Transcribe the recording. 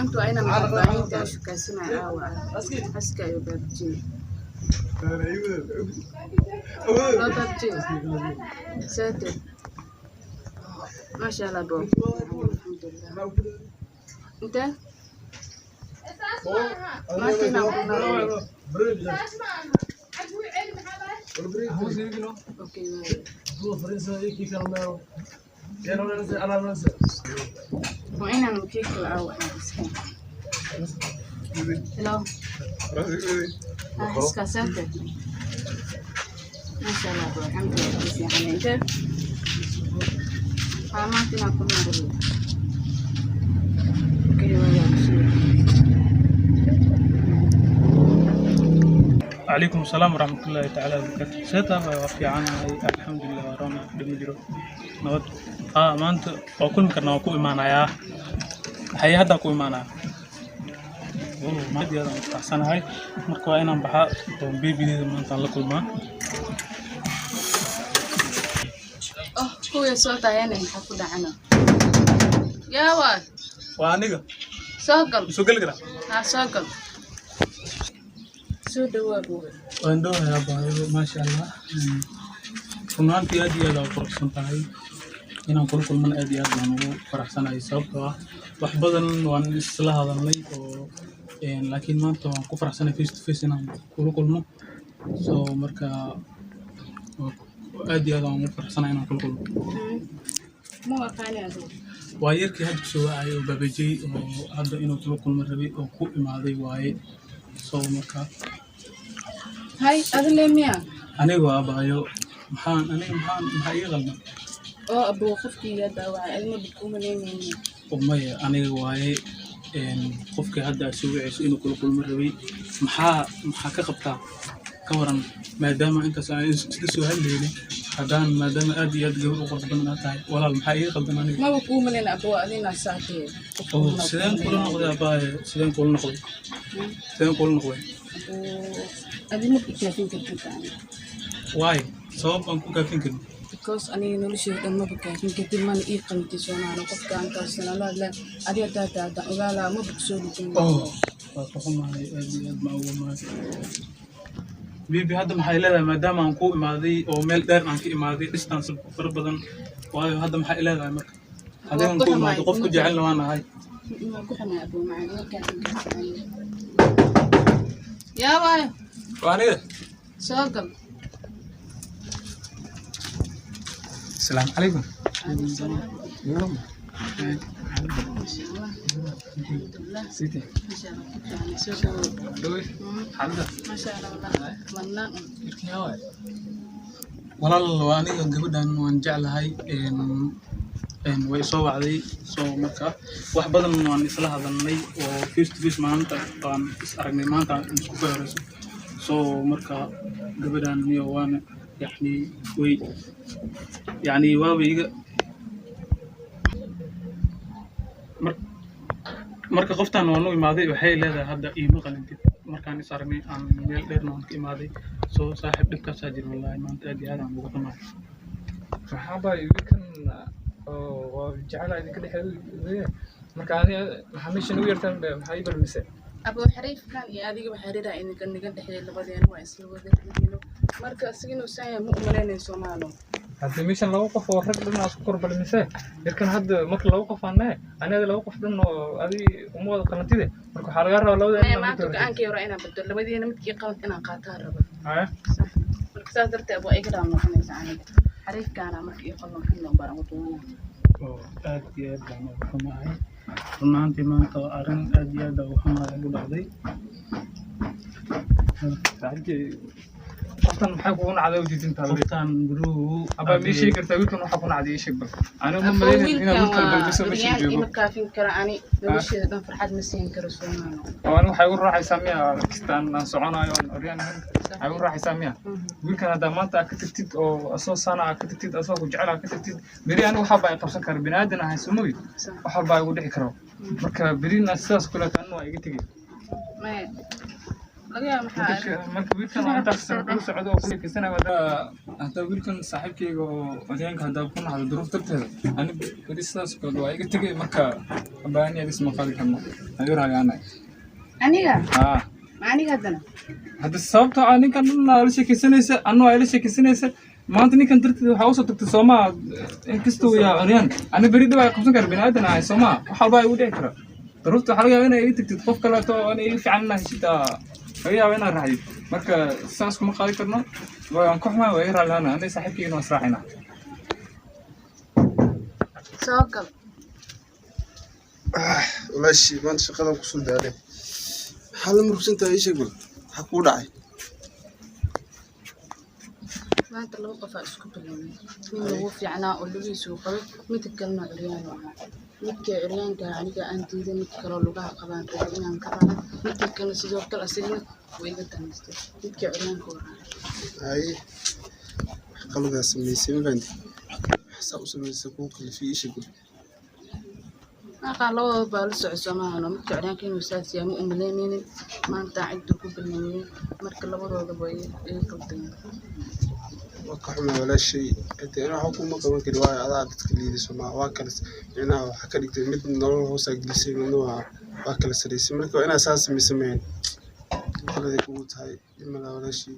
Maanta waa inaan warbaahinta aan shukaysanaya aawa xaska iyo baabjiye. Waa baabjiye. Saatir. Maasha Allah bo. Alxamdulillah. Intee? Maanta inaan ku noolyahay. Okay, waayo. Waa inaan kii kale aawa aan iska. Hello. Ah, xaska saatir. Maasha Allah bo. Alxamdulillah. Fiican intee? Haa, maanta inaan ku noolyahay. Okay, waayo. Calaykum asalaam waraxmatullaahi tacaala wabarakaatu. Seetaa waa fiicanahay, alxamdulilah, waa roona, dhib ma jiro, nabad. Haa, maanta waa kulmi karnaa, waa ku imaanayaa. Haye, haddaa ku imaanaya. Oh, aad iyo aad aan u faraxsanahay. Marka waa inaan baxaa oo beebideeda maanta aan la kulmaa. Oh, kuwii soo daayana maxaa ku dhacana? Yaa waay? Waa aniga. Soo gal. Soo geli karaa? Haa, soo gal. Soo dhawaa buuga. Waan dhowahay abaayo, maasha Allah. Run ahaantii aad iyo aad aa u quruxsan tahay. Inaan kula kulmana aad iyo aad baan ugu faraxsanahay, sababtoo ah wax badan waan isla hadalnay oo laakiin maanta waan ku faraxsanahay face to face inaan kula kulmo. So marka aad iyo aad aan ugu faraxsanahay inaan kula kulmo. Ma aqaani adigu. Waa yarkii hadda kusoo wacayay oo baabajey oo hadda inuu kula kulmo rabay oo ku imaaday waaye. So marka Hay, adile miya? Aniga waa abaayo. Maxaan aniga maxaan maxaa iga qaldan? Oo abuu, qofkii yaa daawacay adima kuma leeyahay. Oo maya, aniga waaye. Qofkii hadda aad soo wacayso inuu kula kulmo rabay, maxaa ka qabtaa ka waran, maadaama intaas aan isla soo hadlaynay, haddaan maadaama aad iyo aad gabar u qurux badan aad tahay, walaal, maxaa iga qaldan aniga? Maba kuu malayn abuu adina saatee. Oo sideen kula noqday abaaye? Sideen kula noqday? Sideen kula noqday? Abuu, adima ku kaafin kartid ani. Waay, sabab aan ku kaafin karin? Because aniga noloshayda dhan maba kaafin kartid, mana ii qalantid Soomaali qofka aan kaasana la hadlaa adiga taa haddaan ogaa lahaa maba kusoo dhejin. Oh, waa ka xumahay, aad iyo aad baan ugu xumahay. Bibi, hadda maxay leedahay maadaama aan ku imaaday oo meel dheer aan ka imaaday, distance fara badan waayo, hadda maxay leedahay marka adigan ku imaaday, qof ku jecelna waan ahay. Waa ku xumahay abuu macaan, ima kaafin kartid aniga. Yaa waayo? Waa aniga. Soo gal. Asalaamu calaykum. Maasha Allah. Alxamdulillah. Siti. Maasha Allah, ku fiican, soo dhawow. Dhawey. Xaalada. Maasha Allah, wallah. Wadnaan. Yarkii waay. Walaal, waa aniga. Gabadhan waan jeclahay. een een way soo wacday. So marka wax badan waan isla hadalnay oo face to face maanta waan is aragnay, maanta aan isku horeyso. So marka gabadhan niyo waana yacni way yacni waaba iga marka qoftan waan u imaaday, waxay leedahay hadda iima qalintid. Markaan is aragnay aan meel dheerna waan ka imaaday. So saaxiib, dhibkaasaa jira wallahi, maanta aad iyo aad aan ugu xumahay. Maxaa baa wiilkan oo waa jecelahay idinka dhexeeya? Marka ani maxaa meeshan ugu yartaan, maxaa ii balmisay? Abuu, xariifkan iyo adiga xiriira idinka naga dhexeeya, labadeena waa isla wada rabino. Marka asiga inuu saan yahay ma u malaynayso Soomaalo. Haddii meeshan laba qof oo rag dhan aad isku kor balmisay, yarkan hadda marka laba qof aan nahay, ani adi laba qof dhan oo adi uma wada qalantide, marka waxaa laga rabaa labada Maya, inaad mid maanta dooratid. Go-aankii hore inaan bedelo, labadeena midkii qalad inaan qaataan raba. Haya. Marka saas darteed waa iga dhaal noqonaysa aniga. Xariifkaana marka ii qaldan kan loo baran doonaa. Oo aad iyo aad baan ugu xumahay run ahaantii, maanta waa arrin aad iyo aad ugu xumahay ugu dhacday. Saaxiibkay, qoftan maxay kugu nacday u diidintaa? Qoftan bro. Abaa, ma ii sheegi kartaa wiilkan waxaa ku nacday? Ii sheeg bal. Aniga ma Abuu, malaynayn inaad wiilkan wiil kale waa balmiso meeshan curyaan, joogo. ima kaafin karo ani, nolosheeda dhan farxad ma siin karo Soomaalo. Oo ani waxay igu raaxaysaa miya kasta aan soconayo aan oryaan ahayn waxay igu raaxaysaa miya? Wiilkan haddaa maanta aad ka tagtid oo asoo saana aad ka tagtid, asoo ku jecel aad ka tagtid, beri aniga waxaa baa i qabsan kara, bini aadan ahay, soo mogi, wax walbaa igu dhici karo. Marka berina sidaas kuleeto anina waa iga tegay. Maya. Laga yaaba maxaa Marka wiilkan oo intaas sano kula socdo oo kula kaysanaya, haddaa wiilkan saaxiibkayga oo odyaanka haddaa ku nacdo duruuf darteeda, ani beri sidaas oo kale waa iga tegay. Marka abaani adis ma qaadi karno, ayuu raali. Aniga? Haa. Ma aniga haddana? Hadda sababtoo ah ninkan dhan aa la sheekaysanaysa, anna waa ila sheekaysanaysa. Maanta ninkan darteed waxaa usoo tagtay soomaa, inkastoo yaa curyaan, ani beri dhib ay qabsan kara, biniaadan ahay soomaa, wax walba ay igu dhici kara. Duruufta waxaa laga yaaba inay iga tagtid, qof kaleeto oo ana iga fiican inaa heshid aa laga yaaba inaad raacdid. Marka saas kuma qaadi karno, waan ka xumahay, waa iga raalli ahaana. Aniga saaxiibkayna waan israacinaa. Soo gal. Walaashii, maanta shaqadan kusoo daalay. Maxaa la murugsantahay? Ii sheeg bal, maxaa kugu dhacay? Maanta laba qof aa isku bilownay. Mid lagu fiicnaa oo lugihiisa uu qabay, midka kalena curyaan uu ahaa. Midka curyaanka ah aniga aan diiday, mid kaloo lugaha qabaan rabay inaan ka raaco. Midka kale sidoo kale asigana wuu iga danaystay, midkii curyaanka uu raacay. Haye, wax qaladaa samaysay, ma fahanti? Wax saa u samaysay kuu kalifiyey, ii sheeg bal. Aqaa labadooda baa la socod soomahano. Midka curyaanka inuu saas yahay ma umaleyneynin. Maanta cidduu ku bilownay, marka labadoodaba way iga qaldameen. Waa ka xumay walaashay. Hade ina waxba kuma qaban kari, waayo adaa dadka liidayso. Ma waa kala micnaha waxaa ka dhigtay mid nolol hoosaa gelisay, midna waa kala saraysay. Marka waa inaad saa samaysa mahayn, qaladay kugu tahay. Dhimala walaashii.